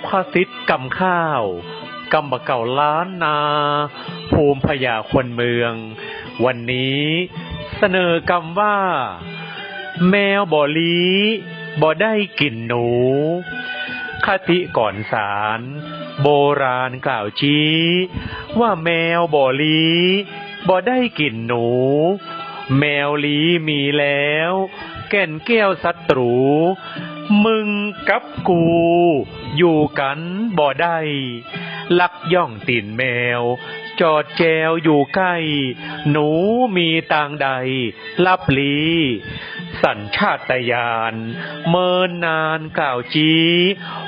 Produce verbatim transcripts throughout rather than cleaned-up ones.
ภาษิตกำข้าว กำบ่าเก่าล้านนา ภูมิพญาคนเมือง วันนี้เสนอกำว่า แมวบ่ลี้ บ่ได้กิ๋นหนู คติก่อนสาร โบราณกล่าวจี๊ ว่าแมวบ่ลี้ บ่ได้กิ๋นหนู แมวลี้มีแล้ว แก่นแก้วศัตรู มึงกับกู อยู่กั๋นบ่ได้ ลักย่องตี๋นแมว จอดแจวอยู่ใก้ หนูมีตางใด ลับลี้ สัญชาตญาณ เมินนานกล่าวจี๊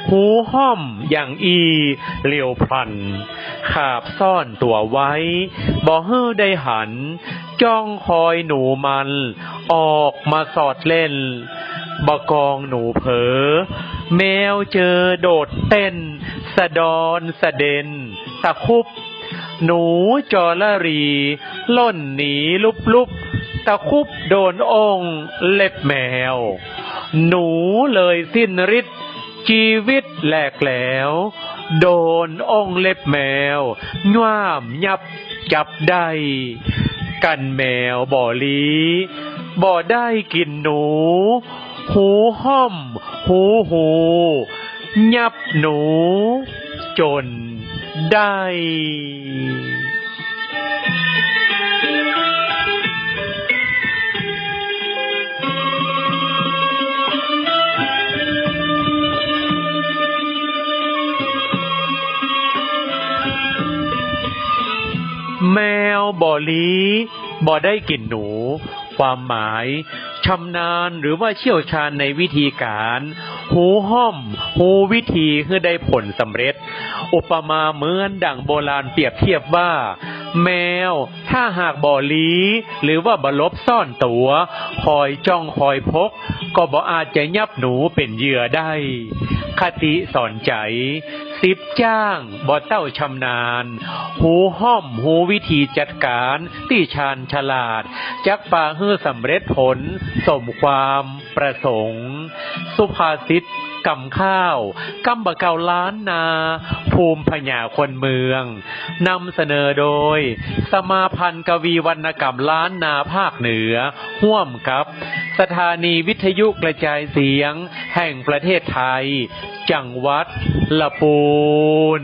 หูห้อมอย่างอี้ เหลียวพลัน ขาบซ่อนตั๋วไว้ บ่หื้อได้หัน จ้องคอยหนูมัน ออกมาสอดเล่น บ่ากองหนูเผลอ แมวเจอโดดเต้น สะดอนสะเด็น ตะคุบ หนูจอระรี ล่นหนีลุบๆ ตะคุบโดนอ้งเล็บแมว หนูเลยสิ้นฤทธิ์ จีวิตแหลกแหลว โดนอ้งเล็บแมว ง่ามยับจับได้ กันแมวบ่ลี้ บ่ได้กิ๋นหนู หูห้อม หูหู ยับหนู จ๋นได้ แมวบ่ลี้ บ่ได้กิ๋นหนู ความหมาย ชำนาญหรือว่าเชี่ยวชาญในวิธีก๋าน หูห้อม ฮู้วิธีหื้อได้ผลสำเร็จ อุปมาเหมือนดั่งโบราณเปรียบเทียบว่า แมวถ้าหากบ่ลี้ หรือว่าบ่หลบซ่อนตั๋ว คอยจ้องคอยพก ก็บ่อาจจะยับหนูเป๋นเหยื่อได้ คติสอนใจ๋ สิบจ้าง บ่เต้าชำนาญ ฮู้ห้อม ฮู้วิธีจัดก๋าน ตี้ชาญฉลาด จักปาหื้อสำเร็จผล สมความประสงค์ สุภาษิตกำข้าว กำบ่าเก่าล้านนา ภูมิพญาคนเมือง นำเสนอโดย สมาพันธ์กวีวรรณกรรมล้านนาภาคเหนือ ฮ่วมกับ สถานีวิทยุกระจายเสียง แห่งประเทศไทย จังหวัดละปูน